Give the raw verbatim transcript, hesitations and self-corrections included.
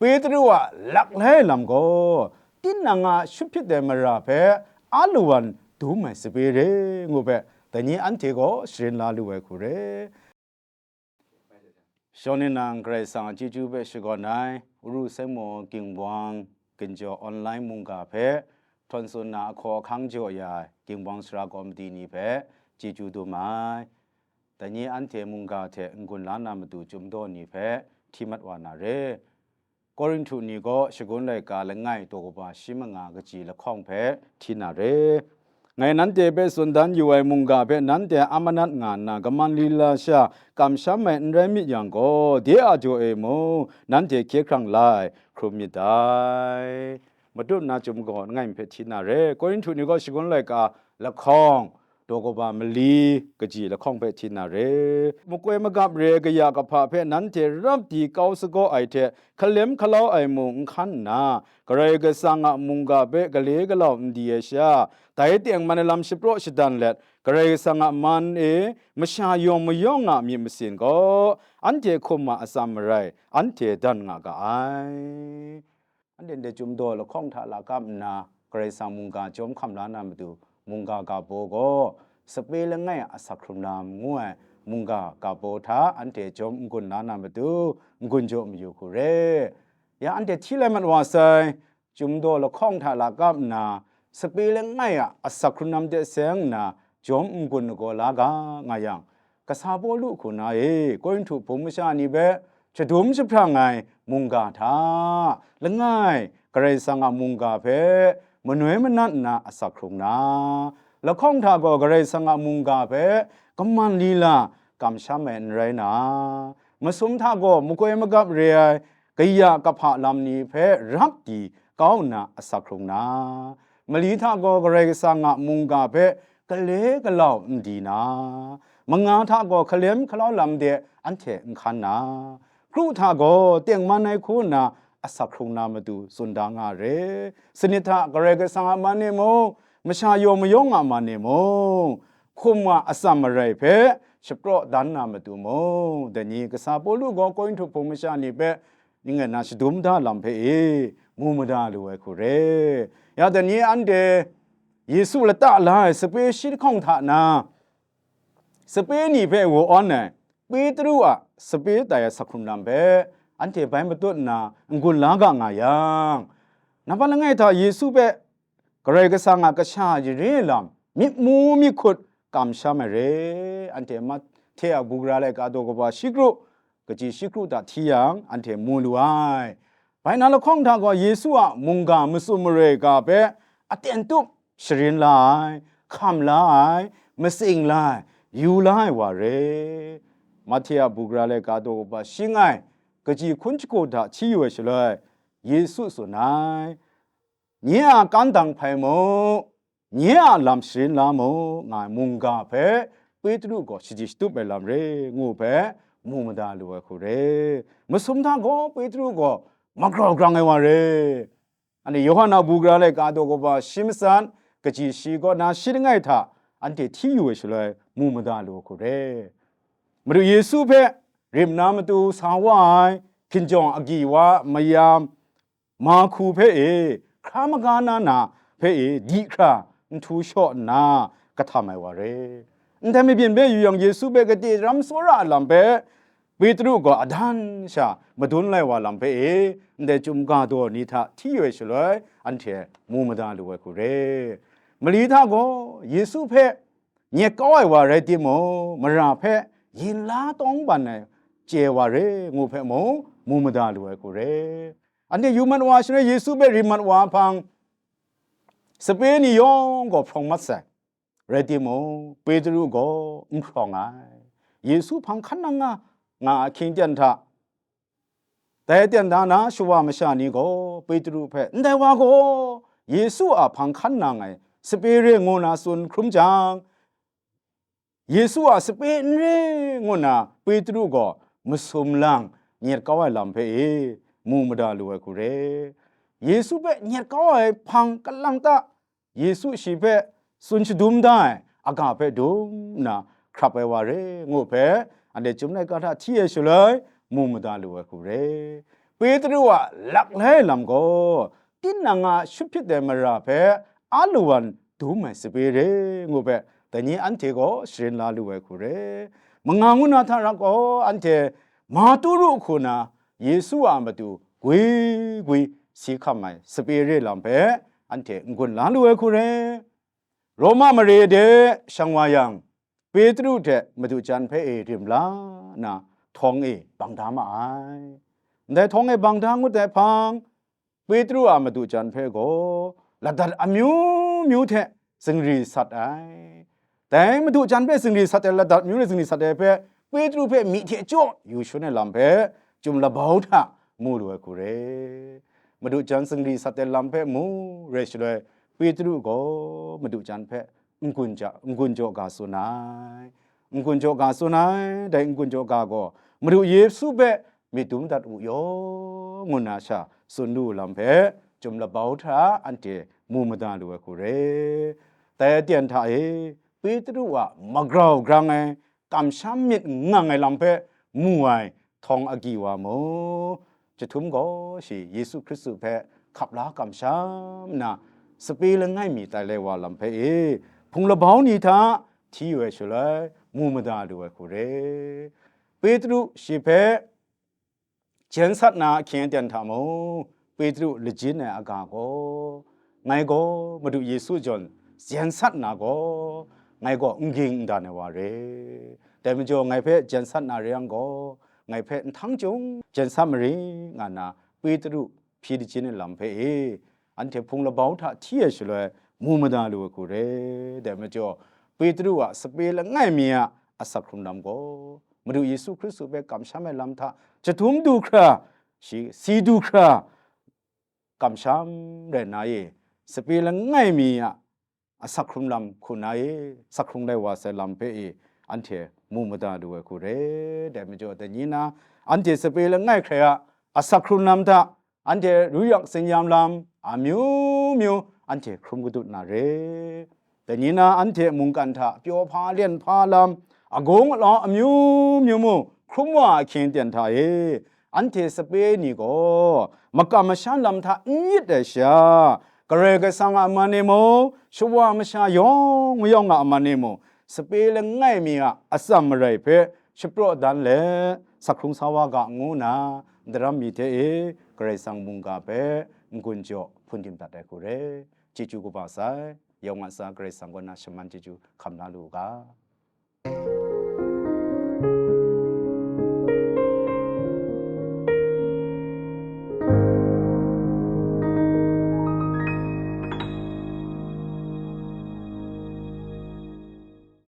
Petru a lak lai lam gaw, tinang a shut hpyit ai mara hpe a lawan dum ai sape re ngu hpe, dai ni anhte gaw sharin la lu ai hku re. Shawng ni nang Karai Kasang a chyeju hpe shakawn ai, Uru Sengmo Ginwang Ginjaw online mungga hpe htawn tsun na ahkaw ahkang jaw ya ai Ginwang sara kawmadi ni hpe chyeju dum ai. Dai ni anhte mungga hte n-gun la na matu chyum daw ni hpe hti mat wa na re. Korinhtu ni gaw shagun laika langai daw kaba shi manga kaji lahkawng hpe hti na re. Ngai nanhte hpe tsun dan yu ai mungga hpe nanhte a manat nga nna, kaman lila sha kamsham ai n rai myit yang gaw, de a jaw e mung nanhte hkye hkrang la ai hkrum myit dai. Matut na chyum gaw langai mi hpe hti na re. Korinhtu ni gaw shagun laika lahkawng, daw kaba mali kaji lahkawng hpe hti na re. Makoi magap re ai kaya kahpa hpe nanhte rap di kau sagaw ai hte hkalem hkalau ai mung n hkan nna, Karai Kasang a mungga hpe gale galau n di ai sha, dai tengman ai lam shapraw shadan let, Karai Kasang a man e masha yawng mayawng a myit masin gaw, anhte hkum a atsam marai, anhte dan nga ga ai. Anhte ndai chyum daw lahkawng hta lakap nna, Karai Kasang mungga jawm hkam la na matu, mungga ga baw gaw, sape langai a asak hkrung lam ngu ai mungga ga baw hta anhte jawm n-gun la na matu, n-gun jaw mayu hku re. Ya anhte hti lai mat wa sai, chyum daw lahkawng hta lakap nna, sape langai a asak hkrung lam de seng nna, jawm n-gun lagaw la ga nga yang, kasa Pawlu hku na e, Korinhtu hpung masha ni hpe shadum jahprang ai mungga hta, langai, Karai Kasang a mungga hpe manoi manat nna asak hkrung na, lahkawng hta gaw Karai Kasang a mungga hpe kaman lila kamsham ai n rai na, masum hta gaw makoi magap re ai kaya kahpa lam ni hpe rap di kau nna asak hkrung na, mali hta gaw Karai Kasang a mungga hpe gale galau n di na, manga hta gaw hkalem hkalau lam de anhte n hkan na, kru hta gaw tengman ai hku nna asak hkrung na matu tsun da nga re. Sanit hta Karai Kasang a man e mung, masha yawng mayawng a man e mung, hkum a atsam marai hpe shapraw dan na matu mung, dai ni kasa Pawlu gaw Korinhtu hpung masha ni hpe ning ngai na shadum da lam hpe e mu mada lu ai hku re. Ya dai ni anhte Yesu lata la ai sape shi lahkawng hta na, sape ni hpe wa awn ai Petru a sape tai ai asak hkrung lam hpe anhte bai matut nna n-gun la ga nga yang, nampat langai hta Yesu hpe Karai Kasang a kasha yare lam myit mu myit hkut kamsham ai re. Anhte Mahte a bugara laika daw kaba shi kru, kaji shi kru hta hti yang, anhte mu lu ai. Bai na lahkawng hta gaw Yesu a mungga matsun maroi ga hpe aten tup sharin la ai, hkam la ai, matsing la ai, yu la ai wa re. Mahte a bugara laika daw kaba shi ngai, kaji hkun shagu hta hti yu ai shaloi, Yesu tsun ai, nye a kandang hpai mu, nye a lam sharin la mu, nga ai mungga hpe Petru gaw shadi shatup ai lam re ngu hpe mu mada lu ai hku re. Masum hta gaw Petru gaw magrau grang ai wa re. Anhte Yawhan a bugara laika daw kaba shi matsat, kaji shi kaw na shi langai hta anhte hti yu ai shaloi mu mada lu ai hku re. Madu Yesu hpe rim na matu sa wa ai, hkinjawng agyi wa mayam, mahku hpe e, hkra maga na na hpe e, di hkra nhtu shaw nna kahtam ai wa re. Ndai mabyin hpe yu yang, Yesu hpe kade ram tsawra ai lam hpe Petru gaw adan sha madun lai wa lam hpe e, ndai chyum ga daw ni hta hti yu ai shaloi, anhte mu mada lu ai hku re. Mali hta gaw Yesu hpe nyet kau ai wa rai timung, mara hpe yin la tawng ban ai chye wa re ngu hpe mung, mu mada lu ai hku re. Anhte yu mat wa shaloi, Yesu hpe rim mat wa hpang, sape ni yawng gaw hprawng mat sai. Rai timung, Petru gaw n hprawng ai. Yesu hpang hkan nang nga, nga ahkying ten hta, dai ten da na shawa masha ni gaw Petru hpe, "Ndai wa gaw Yesu a hpang hkan nang ai sape re," ngu na tsun hkrum jang, Yesu a sape n re ngu na Petru gaw masum lang nyet kau ai lam hpe e mu mada lu ai hku re. Yesu hpe nyet kau ai hpang kalang ta, Yesu shi hpe tsun shadum da ai aga hpe dum nna hkrap ai wa re ngu hpe, anhte Chyum laika hta hti ai shaloi mu mada lu ai hku re. Petru a laklai lam gaw, tinang a shut hpyit ai mara hpe a lawan dum ai sape re ngu hpe, dai ni anhte gaw sharin la lu ai hku re. Manga ngu na hta rak gaw, anhte Maturu hku na Yesu a matu gwi gwi si hkam ai sape re lam hpe anhte n-gun la lu ai hku re. Roma mare de shang wa yang, Petru hte madu jan hpe e rim la nna, htawng e bang da ma ai. Ndai htawng e bang da ngut ai hpang, Petru a madu jan hpe gaw ladat amyu myu hte zingri sat ai. Dai madu jan hpe zingri sat ai, ladat amyu hte zingri sat ai hpe, Petru hpe myi hte jaw yu shangun ai lam hpe, chyum labau hta mu lu ai hku re. Madu jan zingri sat ai lam hpe mu rai shaloi, Petru gaw madu jan hpe n-gun ja, n-gun jaw ga tsun ai. N-gun jaw ga tsun ai, dai n-gun jaw ga gaw, Madu Yesu hpe myit dum dat u yaw, ngu nna sha tsun lu lam hpe, chyum labau hta anhte mu mada lu ai hku re. Dai aten hta e, Petru a magrau grang ai, kamsham myit ngang ai lam hpe mu ai htawng agyi wa mu. Chyahtum gaw shi Yesu Hkristu hpe hkap la kamsham nna, sape langai mi tai lai wa lam hpe e, hpung labau ni hta hti yu ai shaloi, mu mada lu ai hku re. Petru shi hpe jen sat na ahkying aten hta mung, Petru lajin ai aga gaw, ngai gaw Madu Yesu jawn jen sat na gaw, ngai gaw n ging n dan ai wa re. Dai majaw, ngai hpe jen sat na re yang gaw, ngai hpe nhtang chyung jen sat maring, nga nna Petru hpyi lajin ai lam hpe e, anhte hpung labau hta hti ai shaloi, mu mada lu ai hku re. Dai majaw, Petru a sape langai mi a asak hkrung lam gaw, Madu Yesu Hkristu hpe kamsham ai lam hta chyahtum du hkra, shi, si du hkra, kamsham rai nna e, sape langai mi a asak hkrung lam hku na e, sak hkrung lai wa sai lam hpe e, anhte mu mada lu ai hku re. Dai majaw, dai ni na, anhte sape langai hkrai a asak hkrung lam hta, anhte ru yak tsin-yam lam amyu myu anhte hkrum gadut na re. Dai ni na, anhte mungkan hta pyaw hpa len hpa lam, agung alau amyu myu mu hkrum wa ahkying aten hta e, anhte sape ni gaw makam masha lam hta n yit ai sha, Karai Kasang a man e mung, shawa masha yawng mayawng a man e mung, sape langai mi a atsam marai hpe shapraw dan let, sak hkrung sa wa ga ngu nna, daram mi hte e Karai Kasang mungga hpe n-gun jaw hpun dim dat ai hku re. Chyeju kaba sai, yawng a tsa Karai Kasang kaw na shaman chyeju hkam la lu u ga.